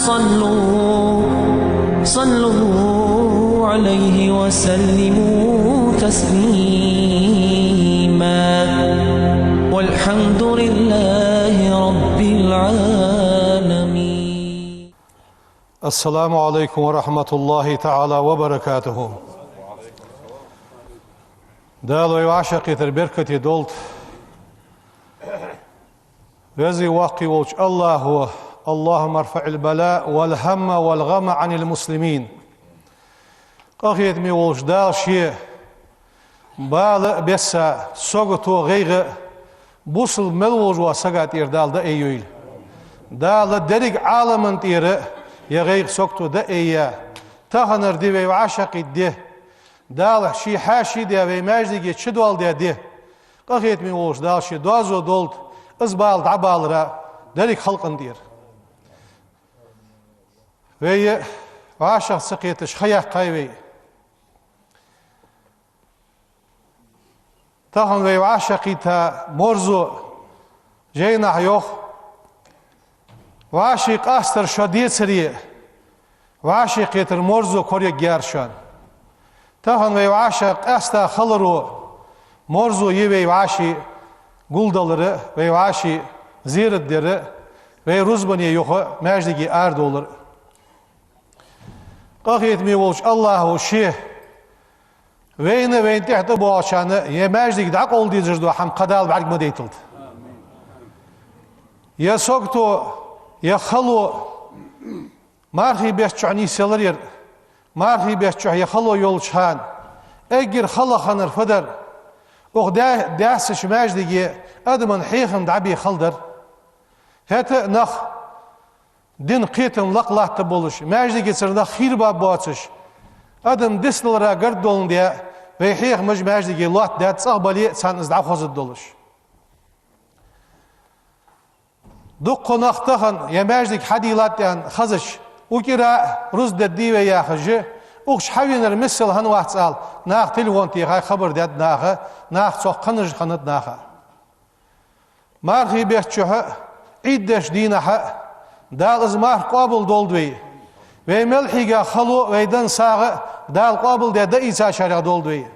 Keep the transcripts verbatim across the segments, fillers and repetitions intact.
صلوا صلوا عليه وسلموا تسليما. والحمد لله رب العالمين. السلام عليكم ورحمة الله تعالى وبركاته. Дала вай вӀашагӀкхетар беркате долда. Веза-Воккха волча АллахӀа: اللهم ارفع البلاء والهم والغم عن المسلمين. Къахетаме волча Дала Ше бала а, бесса а, сагото а, гӀайгӀа а бусалба мел волча сага тӀера Дала дӀааййойла. Дала деррига Ӏаламан тӀера ер гӀайгӀа, сагото дӀаайя, таханара ди вай вӀашагӀкхийтта ди, Дала Ше хьаьший даь вай маьждиге чудоаладаь ди, къахетаме волча Дала Ше доазув долда из бала дӀабалара деррига халкъа тӀера. Вай вӀашагӀ ца кхеташ ха яьккхай вай. Тахан вай вӀашагӀкхийтта марзо жайнахьа йоах: вӀаший къастар шо децаре, вӀашагӀкхетар марзо корайергьяр шоана. Тахан вай вӀашагӀкъаьста хиларо марзо я вай вӀаший гулдалар а, вай вӀаший зерат дар а, вай рузбане юха маьждиге арадовлар а. Къахетаме волча АллахӀа Ше вайна а, вайна тӀехьа тӀабоагӀачарна а ер маьждиг дӀакъовла дезаш дола хӀама кхы Дала бӀарга ма дайталда. Ер сагото, ер хало мархий бетта чухь нийсъялар ер. Мархий бетта чухь ер хало йолча хана эггара хала хиннар фу дар? Укх даь-, даьссача маьждиге адаман хьехам дӀабе хала дар. ХӀаьта а нах дина кхетам лакха латтаргболаш, маьждигацара нах хийра баргбоацаш, адам дицдалара гаргадоаландаь, вай хьехамаш маьждиге лоаттадаьд, цӀагӀа бале а царна из дӀахозаргдолаш. Дуккха нах тахан ер маьждиг хьадийллад аьнна хезача, укх кӀира а рузба дергдий вай яхаш, укх чу хьавенар миссел хӀана вац ала, наха телефон техай, хабар даьд наха, нах цох кхаьчаш хиннад наха. Мархий бетта чухь а, Ӏийд деча дийнахьа а Дала из марха къоабалдолда вай. Вай мел хьийга хало а, вай денна сагӀа а Дала къоабалдаь дӀаийцачарех долда вай.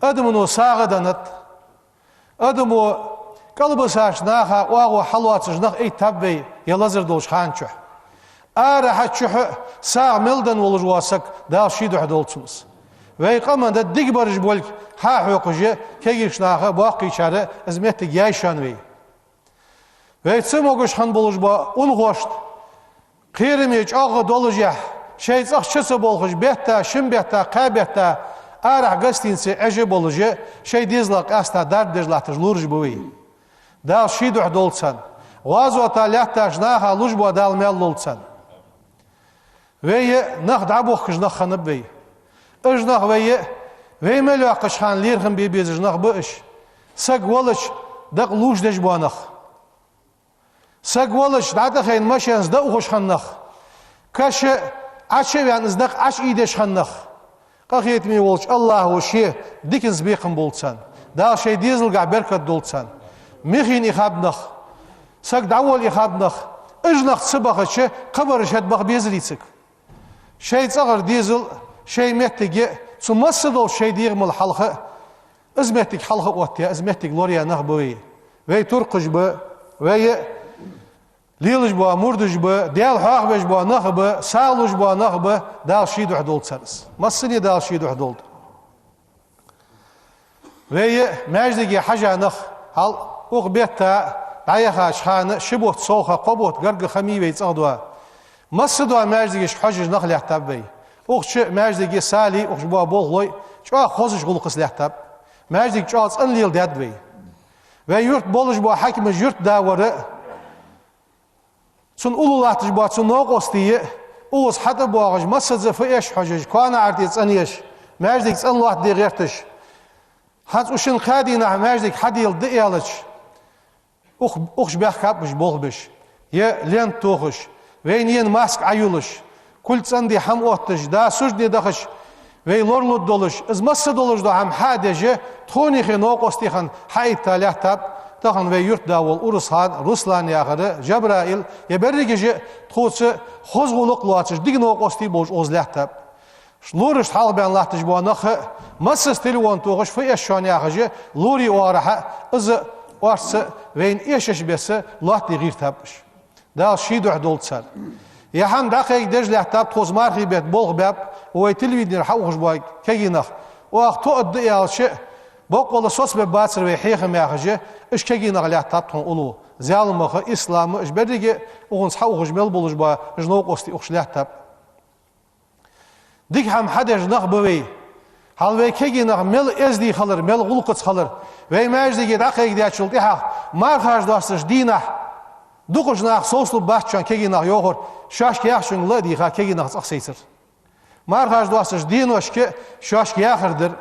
Адамо сагӀа деннад. Адамо кӀалбисача наха оагӀув хьалоацаш нах эттаб вай ер лазар долча хана чухь. Арахьа а, чухьа а сагӀа мел денна волаш вола саг, Дала Ший духьа долда цунна из. Вай къаман дика бараш болга хьахьокхаш, кагийча наха, боккхийчара из моттиг яьй шоана вай. Вай цамогаш хинна болаш бола унахошта, кхераме чӀоагӀа долашехь, шоай цӀагӀа чу ца болхаш, бетта, шин бетта, кхаь бетта арахьа гостинице Ӏеш болаш, шоай дезалах къаьста дарба деш латташ лораш ба вай. Дала Ший духьа долда царна. ГӀазота латтача наха луш бола Дала маьл лолда царна. Вай а нах дӀабохкаш нах хиннаб вай. Уж нах вай а, вай мел йоаккхача хана лерхӀам бе безаш нах ба уж. Саг велча дакъа лувш деш бола нах. Саг велча дӀатӀахайна машенаца дӀаухаш хинна нах. Каша Ӏочу а ваьнна, из дакъа Ӏочу ийдеш хинна нах. Къахетаме волча АллахӀа Ше диканца бекхам болба царна. Дала Шоай дезалгахь беркат долда царна. Михийна ихаб нах, саг дӀаволла ихаб нах, уж нах ца бахача, кхыбараш хӀаьта баха безарий цига? Шоай цӀагӀара дезал, шоай моттиг а, цу масса долча шоай дегӀамал хьалха а, из моттиг хьалха а оттаяь, из моттиг лораяь нах ба вай. Вай туркхаш ба, вай а лелаш бола мурдаш ба, Даьла хьоахавеш бола нах ба, сагӀа луш бола нах ба, Дала Ший духьа долда цар из. Массане Дала Ший духьа долда. Вай а маьждиге хьажа нах, хьал укх бетта дӀаяхача хана ши бутт совгӀа, кхо бутт гаргга ха ма йий вай цӀагӀа доа. Масса дола маьждигашка хьожаш нах лаьттаб вай. Укх чу маьждиге салий, укх чу бола болхлой чӀоагӀа хозача гӀулакхаца лаьттаб. Маьждиг чӀоагӀа цӀена леладаьд вай. Вай юрта болаш бола хьакимаш юртда вар а, цун уллув латташ бола цун новкъостий а, укхаза хьатӀабоагӀаш, массаза фу эш хьожаш, коа наӀар тӀа цӀенъеш, маьждиг цӀена лоаттаде гӀерташ. ХӀанз укх шин-кхаь дийнахьа маьждиг хьадийлла да аьлча, укх-, укх чу баьхкаб уж болх беш, е лента тохаш, вайна ена маска Ӏоюлаш, кулг цӀенде хӀама отташ, да суждане дахача вай лоралургдолаш, из масса долаш дола хӀама хьа а деш, тхона юхе новкъостий хинна хьаэтта лаьттаб, Тахан вай юртда вола Урусхан, Руслан яхар, Жабраил, ер берригаш а тхоца хоза гӀулакх лоацаш, дика новкъостий болаш укхаза лаьттаб. Лорашта хьалхабаьнна латташ бола нах а, массаза телефон тохаш, фу эш шоана яхаш а, лорий оагӀорахьа, из а орца вайна эшаш беса лоаттаде гӀертаб уж. Дала ший духьа долда цар. Ер хӀама дӀакхайкадеш лаьттаб тхоца мархий бетта болх баьб, вай телевиденера хьаухаш бола кегий нах. Оаха тоъаргда аьлча, боккъала соцабергбацар вай хьехам яхаш а, уж кегий нах лаьттаб тхона уллув. Зяламах а, ислама а, уж беррига а укхунца хьаухаш мел болаш бола уж новкъостий укхаза лаьттаб. Дика хӀама хьадеш нах ба вай. Хьал вай кегий нах мел эздий хилар, мел гӀулакхаца хилар. Вай маьждиге дӀакхайкадаьчул тӀехьагӀа мархаш доасташ дийнахьа дукхача наха совцалургбац шоана кегий нах йоахар, шоашка яхачунга ла а дийха кегий нах цӀагӀа сайцар. Мархаш доасташ деношка шоашка яхар дар.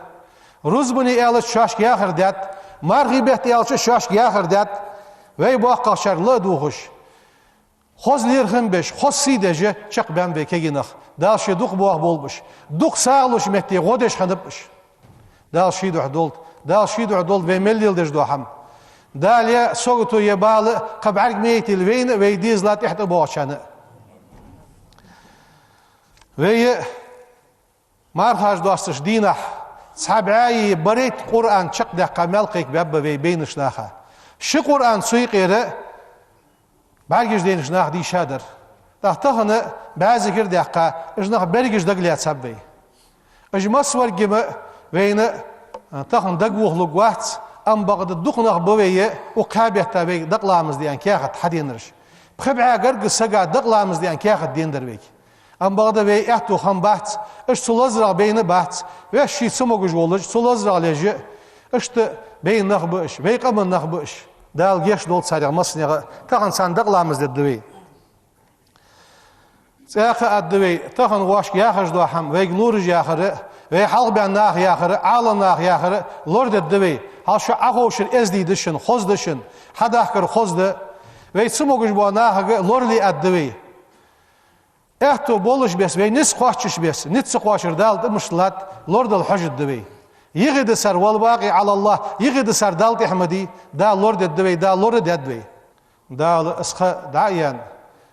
Рузбане аьлча шоашка яхар даьд, мархий бетта аьлча шоашка яхар даьд. Вай боккхагӀчар ла а дувгӀаш. Хоза лерхӀам беш, хоза сий деш чакхбаьннаб вай кегий нах. Дала ший дукха боахаболба уж. Дукха сагӀа луш метте гӀо деш хиннаб уж. Дала ший духьа долда. Дала ший духьа долда вай мел леладеш дола хӀама. Дала е сагото, е бала кхы бӀарга ма яйтийла вайна а, вай дезала тӀехьа тӀабоагӀачарна а. Вай а мархаш доасташ дийнахьа цхьа бӀаьи барайтта Къуръан чакхдаьккха маьл кхайкабаьб вай байнача наха. Ши Къуръан цу юкъера бӀаргаш дайнача наха дийша дар. ТӀаккха тахан бӀаь зикар даьккха, уж нах берригаш дагалаьцаб вай. Уж массаваргима вайна, а, тахан дагавохалургвац, амма бакъда дукха нах ба вай, укх кхаь бетта вайга дакъа ламаз де аьнна каьхат хьаденараш. Пхи бӀаь гаргга сага дакъа ламаз де аьнна каьхат деннадар вайга. Амма бакъда вай аьттув хиннабац, уж цу лазарах байна бац, вешта ше ца могаш волаш, цу лазарах лежа, иштта байна нах ба уж, вай къаман нах ба уж. Дала гешт долда царех массанех а, тахан царна дакъа ламаз дергда вай. ЦӀаькха а аргда вай, тахан вайга яхаш дола хӀама, вайга лораш яхар а, вай хьалхабаьнна наха яхар а, Ӏаламнаха яхар а лорадергда вай. Хьал шо Ӏоховшар эздий да шоана, хоза да шоана, хьадахкар хоза да. Вай ца могаш бола нахага лорале аргда вай. Аьттув болаш беса, вай низ кхоачаш беса, низ ца кхоачар Дала тӀа мишта латт, лорадала хьожаргда вай. Йиъ да цар, والباقي على الله, йиъ да цар Далла тӀехьа ма дий, Дала лорадергда вай, Дала лорадаьд вай. Дала из ха дӀа а яьнна,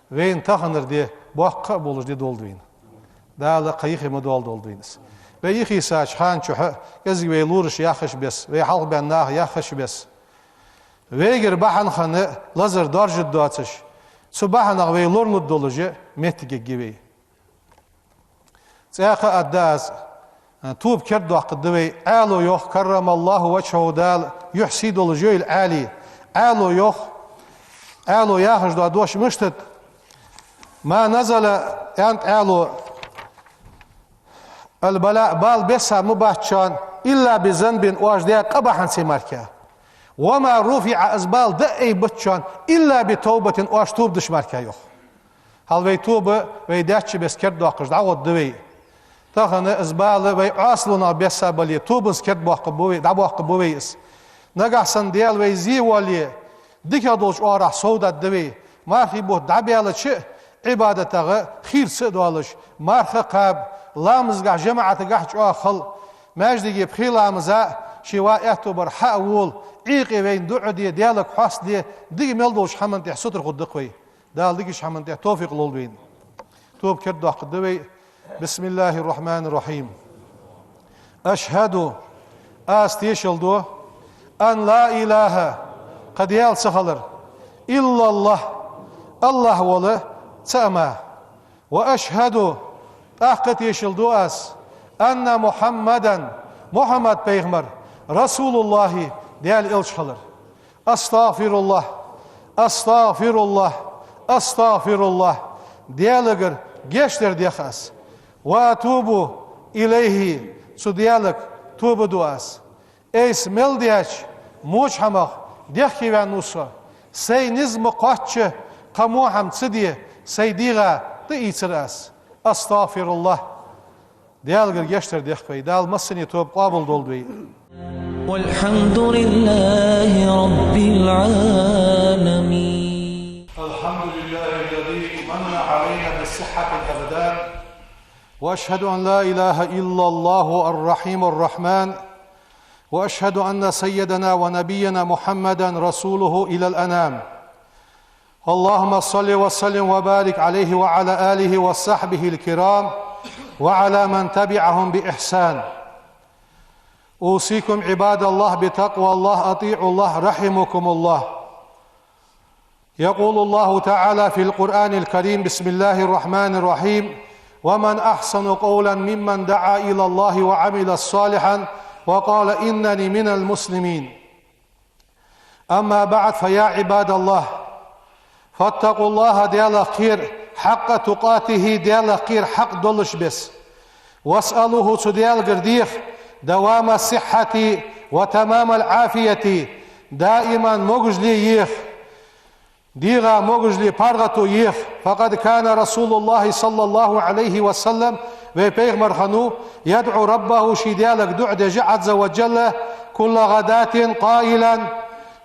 вайна таханара ди боккха а болаш ди долда вайна. Дала кхы йихи ма доалдолда вайна из. Вай йихийсача хана чухь а, кӀезига вай лораш яххаш беса, вай хьалхабаьнна наха яххаш беса, вайгара бахьан хинна лазар доаржаргдоацаш, цу бахьанах вай лоралургдолаш моттиг ергья вай. ЦӀаькха а аргда аз, тоба кердадоаккхаргда вай, Ӏаьлас йоах, كرم الله وجهه, Дала юхь сий долаш йойла Ӏаьлас. Ӏаьлас йоах, Ӏаьлас яхаш дола дош мишта да: ما نزل, аьннад Ӏаьлас, البلاء, бала бесса ма бац шоана, إلا بذنب, оаш даь къа бахьанца мара. وما رفع, из бала дӀа а айбац шоана, إلا بتوبة, оаш тоба дича мара, йоах. Хьал вай тоба, вай даьча беса кердадоаккхаш дӀагӀоргда вай. Тахан из бала вай Ӏаьсалонах бесса бале, тобанца кердабоаккхаргба вай, дӀабоаккхаргба вай из. Нагахьа санна Даьла вай зе воале, дикагӀа долча оагӀорахьа совдаргда вай. Мархий бутт дӀабаьлча а, Ӏибадатагахьа хийра ца а доалаш, марха кхаба, ламазгахьа, жамаӀатагахьа чӀоагӀа хила, маьждиге пхи ламаза а, ший ва аьттув бар хьа а вола, Ӏуйкъе вайна дуӀа де, Даьлага хьост де, дика мел долча хӀаман тӀа сутара хургда-кх вай. Дала дикача хӀаман тӀа товфикъ лолда вайна. Тоба кердадоаккхаргда вай. بسم الله الرحمن الرحيم. أشهد, аз тешал ду, أن لا إله, кхы Даьла ца хилар, إلا الله, АллахӀ вола цаӀ мара. وأشهد, тӀаккха тешал ду аз, أن محمدا, Мухьаммад пайхамар, رسول الله, Даьла элча хилар. أستغفر الله، أستغفر الله، أستغفر الله. Даьлагара гешт дар дех аз. وأتوب إليه, цу Даьлага тоба ду аз. Айса мел даьча воча хӀамах дехкеваьнна ва со. Сай низ ма кхоачча, кхы во хӀама ца де, сай дегӀа тӀаийцар аз. أستغفر الله. Даьлагара гешт дар дех вай. Дала массане тоба къоабал долда вай. والحمد لله رب العالمين. الحمد لله الذي من علينا بصحة الأبدان. وأشهد أن لا إله إلا الله الرحيم الرحمن. وأشهد أن سيدنا ونبينا محمدا رسوله إلى الأنام. اللهم صل وسلم وبارك عليه وعلى آله وصحبه الكرام وعلى من تبعهم بإحسان. أوصيكم عباد الله بتقوى الله، أطيعوا الله، رحمكم الله. يقول الله تعالى في القرآن الكريم: بسم الله الرحمن الرحيم: ومن أحسن قولا ممن دعا إلى الله وعمل صالحا وقال إنني من المسلمين. أما بعد، فيا عباد الله، فاتقوا الله, Даьлах кхера, حق تقاته, Даьлах кхера хьакъ долаш беса. واسألوه, цу Даьлагара деха, دوام الصحة وتمام العافية, даиман могашал еха, дегӀа могашал, паргӀато еха. فقد كان رسول الله صلى الله عليه وسلم, вай пайхамар хиннав, يدعو ربه, ший Даьлага дуӀа деш, عز وجل, كل غداة قائلا,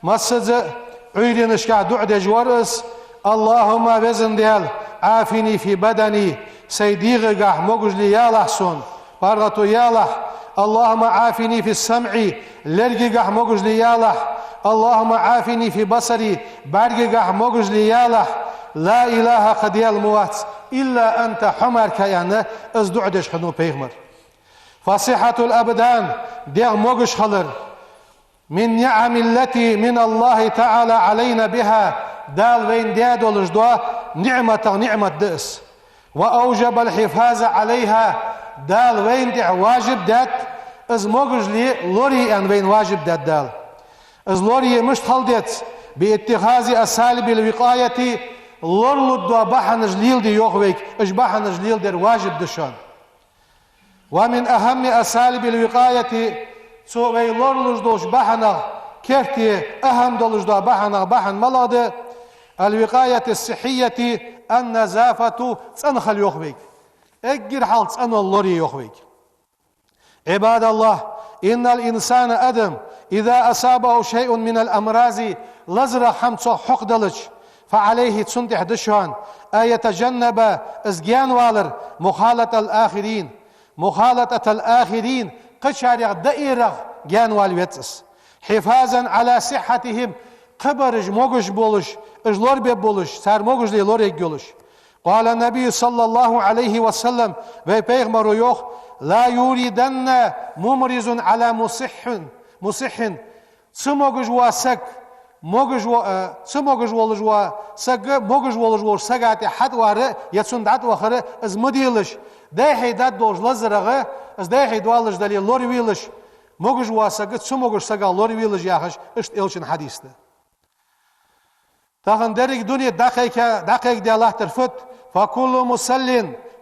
массаза а Ӏуйранашка дуӀа деш вар из: اللهم, Веза Даьла, عافني في بدني, сай дегӀагахь могашал ялахь сона, паргӀато ялахь. اللهم عافني في سمعي, лергагахь могашал ялахь. اللهم عافني في بصري, бӀаргагахь могашал ялахь. لا إله, кхы Даьла ма вац, إلا أنت, хьо мара кхы, аьнна, из дуӀа деш хиннав пайхамар. فصحة الأبدان, дегӀ могаш хилар, من النعم التي من الله تعالى علينا بها, Дала вайна даь долаш дола ниӀматех ниӀмат да из. وأوجب الحفاظ عليها, Дала вайна тӀа важиб даьд, из могашал лорае аьнна вайна важиб даьд Дала. Из лорае мишта хила деза? باتخاذ أساليب الوقاية, лоралургдола бахьанаш леладе йоах вайга, уж бахьанаш леладер важиб да шоана. ومن أهم أساليب الوقاية, цу вай лоралуш долча бахьанех керте ахӀам долаш дола бахьанех бахьан малагӀа да? الوقاية الصحية النظافة, цӀена хила йоах вайга. Эггара хьалха цӀенал лорае йоах вайга. عباد الله، إن الإنسان, адам, إذا أصابه شيء من الأمراض, лазарах хӀама цох хьокхаделча, فعليه, цунна тӀа да шоана, أن يتجنب, из гаьнавалар, مخالطة الآخرين, مخالطة الآخرين, кхычарех даэрах гаьнавала веза из. حفاظا على صحتهم, кхыбараш могаш болаш, уж лорабе болаш, цар могашал лораергйолаш. قال النبي صلى الله عليه وسلم, вай пайхамаро йоах: لا يوردن ممرض على مصح, مصح, ца могаш вола саг, могаш во-, э, ца могаш волаш вола саг, могаш волаш волча сага тӀа хьатӀавар е цунна дӀатӀавахар из ма делаш, дӀайхьийдад долча лазарах из дӀайхьийдоалаш дале лоравелаш, могаш вола саг ца могаш сагах лоравелаш яхаш, иштта элчан хьадис да. Тахан деррига дуне дӀакхайка-, дӀакхайкадаь латтар фуд? فكل مصل,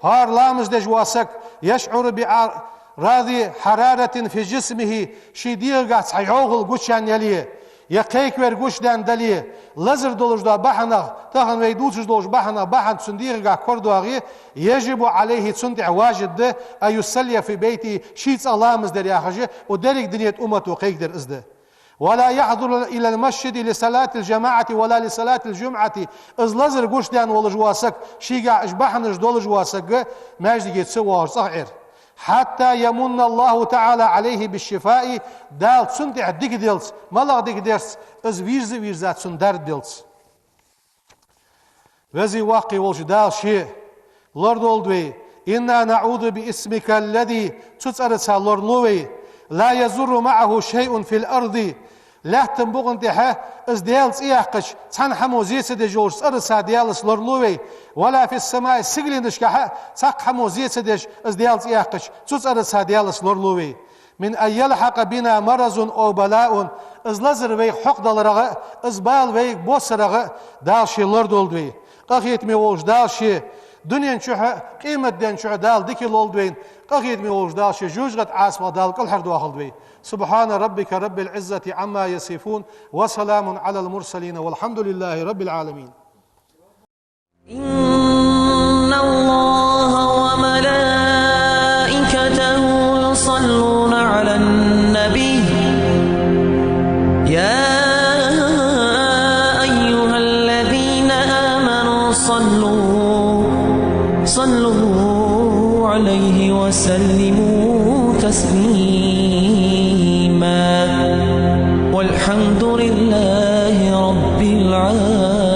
хӀара ламаз деш вола саг, يشعر بأعراض حرارة في جسمه, ший дегӀагахь цхьа йӀовхал гучадаьнна яле, е кхайкавар гучадаьнна дале, лазар долаш дола бахьанех, тахан вай дувцаш долча бахьанех бахьан цун дегӀагахь корадоагӀе, يجب عليه, цунна тӀа важиб да, أن يصلي في بيته, ший цӀагӀа ламаз дар яхаш, укх деррига дунен тӀа уммато кхайкадар из да. ولا يحضر إلى المسجد لصلاة الجماعة ولا لصلاة الجمعة. Из лазар гучадаьнна волаш вола саг, шийгахь уж бахьанаш долаш вола саг, маьждиге ца воагӀаш цӀагӀа Ӏер. حتى يمن الله تعالى عليه بالشفاء. Дала цунна тӀа дика делца, малагӀа дика дерца, из вийрза а вийрза цунна дарба делца. Веза-воккха волча Дала Ше лорадолда вай. إنا نعوذ باسمك الذي, цу цӀерца лоралу вай, لا يضر معه شيء في الأرض, лаьттан букъа тӀа из Даьла цӀи яьккхача, цхьан хӀамо зе ца деш йолча цӀерца Даьлаца лоралу вай, ولا في السماء, сигаленашка цхьаккха хӀамо зе ца деш из Даьла цӀи яьккхача, цу цӀерца Даьлаца лоралу вай. من أن يلحق بنا مرض أو بلاء, из лазар вайх хьокхадаларах а, из бала вайга боссарах а Дала Ше лорадолда вай. Къахетаме волча Дала Ше дунен чухь а, къематден чухь а Дала дика лолда вайна. Къахетаме волча Дала Ше жожагӀатен Ӏазапах Дала кӀалхардоахалда вай. سبحان ربك رب العزة عما يصفون، وسلام على المرسلين، والحمد لله رب العالمين. إن الله وملائكته يصلون على النبي، يا أيها الذين آمنوا صلوا، صلوا عليه وسلموا تسليما. الحمد لله رب العالمين.